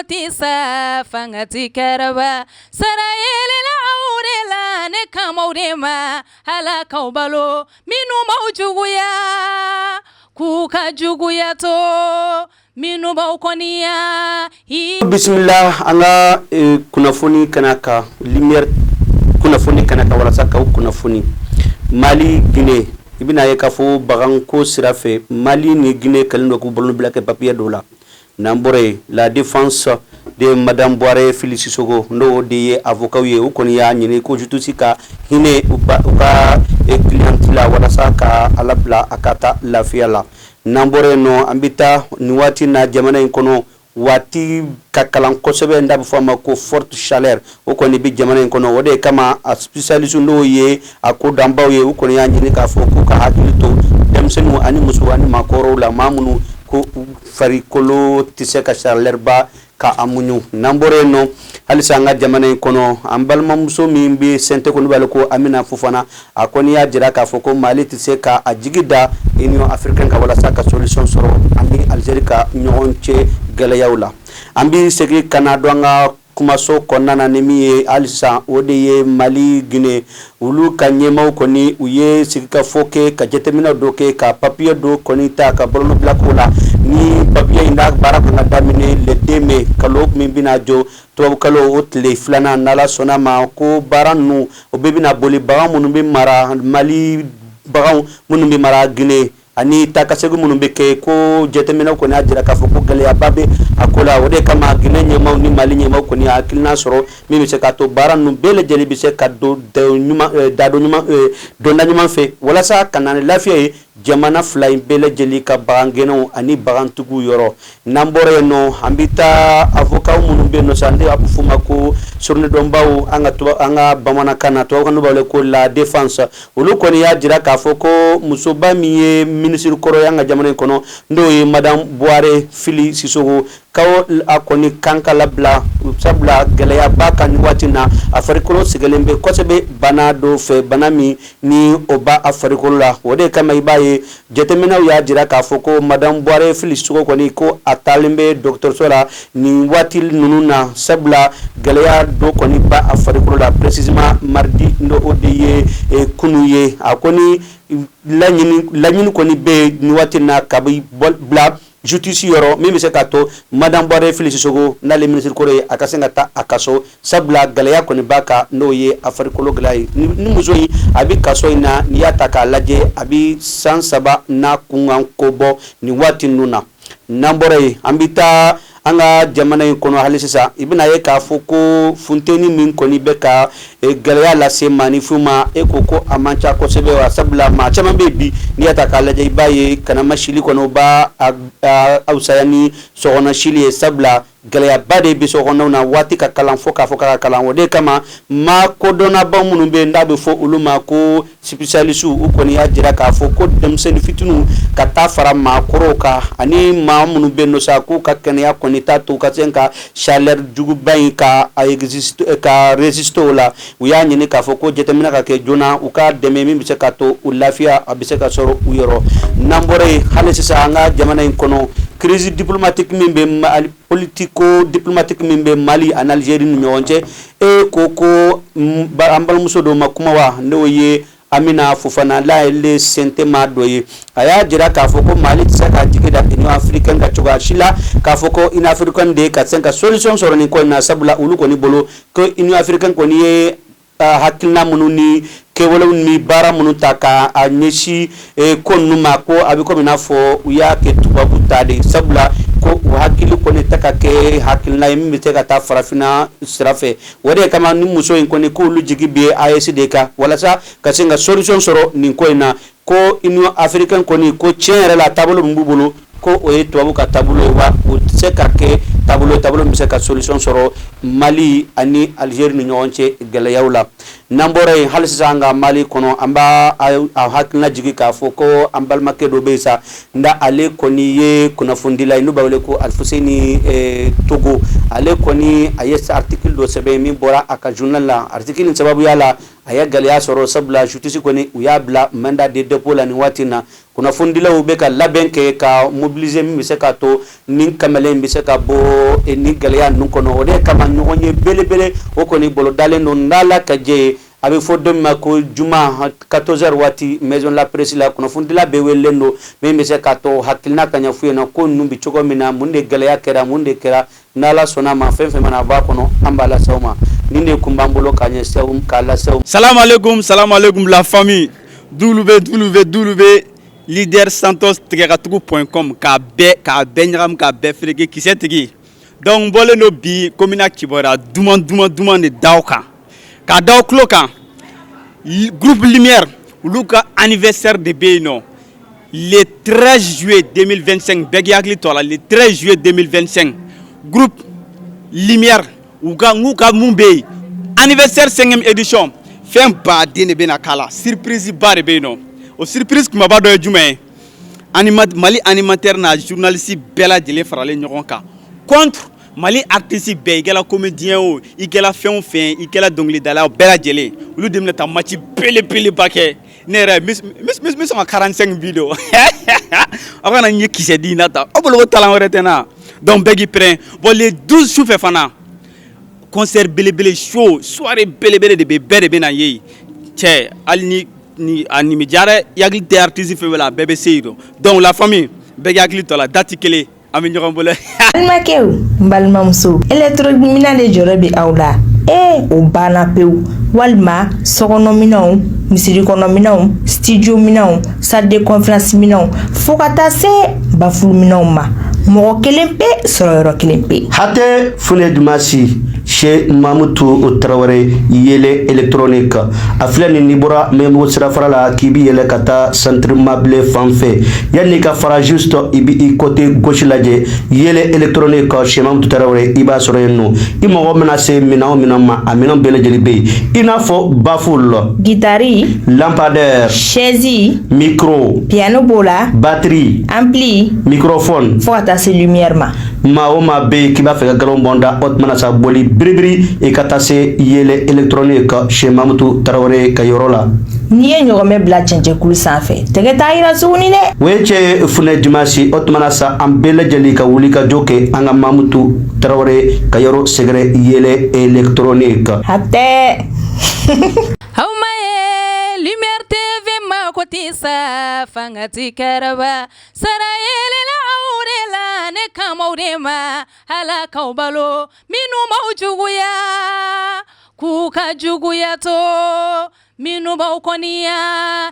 tɛ sa fanga tɛ kɛrɛba sara yelela aw de la ne kan b'aw de ma Ala k'aw balo minnu b'aw juguya k'u ka juguya to minnu b'aw kɔniya. Bisimila an ka kunnafoni kɛnɛ kan Lumière kunnafoni kɛnɛ kan walasa k'aw kunnafoni Mali Guinée i bɛna ye k'a fɔ baganko sira fɛ Mali ni Guinée kɛlen don k'u bolonɔbila kɛ papier dɔ la n'an bɔra yen la défense de madame Bouaré Fily Sissoko n'o de ye avocat ye u kɔni y'a ɲini ko justice ka hinɛ u ka cliente la walasa ka a labila a ka taa lafiya la n'an bɔra yen nɔ an bɛ taa nin waati na jamana in kɔnɔ waati ka kalan kosɛbɛ n'a bɛ fɔ a ma ko forte chaleur o kɔni bɛ jamana in kɔnɔ o de kama a spécialiste n'o ye a ko dɔnbaw ye u kɔni y'a ɲini k'a fɔ k'u ka hakili to denmisɛnninw ani musow ani maakɔrɔw la maa minnu ko farikolo tɛ se ka chaleur ba ka a muɲu n'an bɔra yen nɔ halisa an ka jamana in kɔnɔ an balimamuso min bɛ CNT kɔnɔ b'ale ko Amina Fofana a kɔni y'a jira k'a fɔ ko Mali tɛ se ka a jigi da Union africaine kan walasa ka solution sɔrɔ ani Algérie ka ɲɔgɔn cɛ gɛlɛyaw la an bɛ segin ka na don an ka kumaso kɔnɔna na ni min ye halisa o de ye Mali Guinée olu ka ɲɛmaaw kɔni u ye sigikafɔ kɛ ka jateminɛ dɔ kɛ ka papiye dɔ kɔni ta ka bolonɔbila ko la ni papiye in n'a baara kan ka daminɛ le 2 mai kalo min bɛna jɔ tubabukalo o tile filanan n'Ala sɔnna ma ko baara ninnu o bɛɛ bɛna boli bagan minnu bɛ mara Mali baganw minnu bɛ mara Guinée ani taakasegin minnu bɛ kɛ ko jateminɛw kɔni y'a jira k'a fɔ ko gɛlɛyaba bɛ a ko la o de kama Guinée ɲɛmaaw ni Mali ɲɛmaaw kɔni y'a hakilina sɔrɔ min bɛ se k'a to baara ninnu bɛɛ lajɛlen bɛ se ka don da donda ɲuman fɛ walasa ka na ni lafiya ye jamana fila in bɛɛ lajɛlen ka bagangɛnnaw ani bagantigiw yɔrɔ n'an bɔra yen nɔ an bɛ taa avocat minnu bɛ yen nɔ sa ne a bɛ f'o ma ko surunidɔnbaw an ka an ka bamanankan na tubabukan b'a wele ko la défense olu kɔni y'a jira k'a fɔ ko musoba min ye minisiri kɔrɔ ye an ka jamana in kɔnɔ n'o ye madame Bouaré Fily Sissoko ko a kɔni kan ka labila sabula gɛlɛyaba kan nin waati na a farikolo sɛgɛlen bɛ kosɛbɛ bana dɔ fɛ bana min ni o b'a a farikolo la o de kama i b'a ye jateminɛw y'a jira k'a fɔ ko madame Bouaré Fily Sissoko kɔni ko a taalen bɛ dɔgɔtɔrɔso la nin waati ninnu na sabula gɛlɛya dɔ kɔni b'a a farikolo la précisément mardi n'o o de ye kunun ye a kɔni laɲini kɔni bɛ nin waati na ka bila justice yɔrɔ min bɛ se k'a to madame Bouaré Fily Sissoko n'ale minisiri kɔrɔ ye a ka se ka taa a ka so sabula gɛlɛya kɔni b'a kan n'o ye a farikolo gɛlɛya ye ni muso in a bɛ kaso in na n'i y'a ta k'a lajɛ a bɛ san 3 n'a kunkan ko bɔ nin waati ninnu na n'an bɔra yen an bɛ taa an ka jamana in kɔnɔ hali sisan i bɛna ye k'a fɔ ko funteni min kɔni bɛ ka gɛlɛya lase maaninfin ma e ko ko a man ca kosɛbɛ wa sabula maa caman bɛ bi n'i y'a ta k'a lajɛ i b'a ye kanama sili kɔnɔ u b'a fisaya ni sokɔnɔ sili ye sabula gɛlɛyaba de bɛ sokɔnɔw na waati ka kalan fo k'a fɔ k'a ka kalan o de kama maa kodɔnnaba minnu bɛ yen n'a bɛ fɔ olu ma ko spécialistes u kɔni y'a jira k'a fɔ ko denmisɛnnin fitininw ka taa fara maakɔrɔw kan ani maa minnu bɛ yen sa k'u ka kɛnɛya kɔni t'a to u ka se ka chaleur juguba in ka ka résister o la u y'a ɲini k'a fɔ ko jateminɛ ka kɛ joona u ka dɛmɛ min bɛ se ka to u lafiya a bɛ se ka sɔrɔ u yɔrɔ n'an bɔra yen hali sisan an ka jamana in kɔnɔ crise diplomatique min bɛ Mali politico diplomatique min bɛ Mali ani Algérie ni ɲɔgɔn cɛ e ko ko an balimamuso dɔ ma kuma wa n'o ye Amina Fofana n'ale CNT maa dɔ ye a y'a jira k'a fɔ ko Mali tɛ se k'a jigi da Union africaine kan cogoya si la k'a fɔ ko Union africaine de ka se ka solution sɔrɔ nin ko in na sabula olu kɔni bolo ko Union africaine kɔni ye hakilina minnu ni kɛwalew ni baara minnu ta ka a ɲɛsin ko ninnu ma ko a bɛ komi n'a fɔ u y'a kɛ tubabu ta de sabula ko u hakili kɔni tɛ ka kɛ hakilina ye min bɛ se ka taa farafinna sira fɛ o de kama ni muso in kɔni k'olu jigi bɛ AES de kan walasa ka se ka solution sɔrɔ nin ko in na ko Union africaine kɔni ko tiɲɛ yɛrɛ la taabolo min b'u bolo ko o ye tubabu ka taabolo ye wa o tɛ se ka kɛ taabolo taabolo min bɛ se ka solution sɔrɔ Mali ani Algérie ni ɲɔgɔn cɛ gɛlɛyaw la n'an bɔra yen hali sisan an ka Mali kɔnɔ an b'a a hakilina jigin k'a fɔ ko an balimakɛ dɔ bɛ yen sa nka ale kɔni ye kunnafonidila ye n'u b'a wele ko Alifuseni Togo ale kɔni a ye article dɔ sɛbɛn min bɔra a ka journal la article in sababuya la A ye gɛlɛya sɔrɔ, sabula justice kɔni, u y'a bila mandat de dépôt la. Nin waati na, kunnafonidilaw bɛ ka labɛn kɛ ka mobiliser min bɛ se ka to ni kamalen bɛ se ka bɔ ni gɛlɛya ninnu kɔnɔ. O de kama ɲɔgɔn ye belebele, o kɔni bolodalen don. N'Ala ka jɛ ye, a bɛ fɔ don min ma ko juma, 14 heures waati, maison la presse la, kunnafonidila bɛɛ welelen don, min bɛ se k'a to hakilina ka ɲɛ f'u ɲɛna ko ninnu bɛ cogo min na, mun de gɛlɛya kɛra, mun de kɛra. N'Ala sɔnna ma, fɛn fɛn mana b'a kɔnɔ, an b'a lase aw ma. Nin de kun b'an bolo ka ɲɛsin k'a lase aw. Salam alaikum, salam alaikum la famille. WWW leader santos tigɛkatugu.com, k'a bɛɛ ɲagami, k'a bɛɛ fereke kisɛ tigi. Donc n bɔlen don bi komina kibaruya duman duman duman de d'aw kan, k'a d'aw tulo kan. Groupe Lumière, olu ka anniversaire de bɛ yen nɔ le 13 juillet 2025. Bɛɛ k'i hakili to a la, le 13 juillet 2025, groupe Lumière, u ka n'u ka mun bɛ yen, anniversaire 5e édition. Fɛn baden de bɛna k'a la, surprise ba de bɛ yen nɔ. O surprise kumaba dɔ ye jumɛn ye? Mali animateur n'a journaliste bɛɛ lajɛlen faralen ɲɔgɔn kan contre Mali artiste bɛɛ. I kɛra comédien o, i kɛra fɛn o fɛn, i kɛra dɔnkilidala o, bɛɛ lajɛlen, olu de bɛna taa match belebeleba kɛ. Ne yɛrɛ n bɛ sɔn ka 45 bi don. Aw kana n ye kisɛ di in na tan, aw bolo ko talent wɛrɛ tɛ n na. Donc bɛɛ k'i prêt. Bon, le 12 sufɛ fana, concert belebele, show, soirée belebele de bɛ, bɛɛ de bɛ na ye. Cɛ, hali ni a nin bɛ diya dɛ, i hakili tɛ artiste fɛn fɛn la, a bɛɛ bɛ se yen nɔ. Donc la famille, bɛɛ k'i hakili to a la, date kelen, an bɛ ɲɔgɔn bolo. Balimakɛw, n balimamuso, électronique de jɔrɔ bɛ aw la. Ee, o banna pewu. Walima sokɔnɔminɛnw, misiri kɔnɔminɛnw, studio minɛnw, salle de conférence minɛnw, fo ka taa se baffle minɛnw ma, mɔgɔ kelen pe sɔrɔ yɔrɔ kelen pe. Hatɛ Fune Dumasi chez Mamutu Tarawele, Yele électronique. A filɛ nin, n'i bɔra Mɛmugu sirafara la k'i bi yɛlɛ ka taa centre mabile fan fɛ, yanni ka fara, juste i bi i côté gauche lajɛ, Yele électronique chez Mamutu Tarawele, i b'a sɔrɔ yen nɔ. I mago mana se minɛn o minɛn ma, a minɛn bɛɛ lajɛlen bɛ yen, i n'a fɔ baffle, guitare, lampadaire, chaise, micro, piano b'o la, batterie, ampli, microphone, fo ka taa se lumière ma. Maa o maa bɛ yen k'i b'a fɛ ka galon bɔn da, o tuma na sa, boli biribiri, i ka taa se Yele électronique chez Mamutu Tarawele ka yɔrɔ la. N'i ye ɲɔgɔmɛ bila cɛncɛnkulu sanfɛ, tɛgɛ t'a yira tuguni dɛ. O ye cɛ Funɛ Dimasi. O tuma na sa, an bɛɛ lajɛlen ka wuli ka jɔ kɛ an ka Mamutu Tarawele ka yɔrɔ sɛgɛrɛ, Yele électronique. Hatɛ. Aw ma ye Lumière TV ma ko tɛ sa fanga ti kɛrɛba sara yelela aw de la, ne kamaw de ma Ala k'aw balo, minnu b'aw juguya k'u ka juguya to, minnu b'aw kɔniya.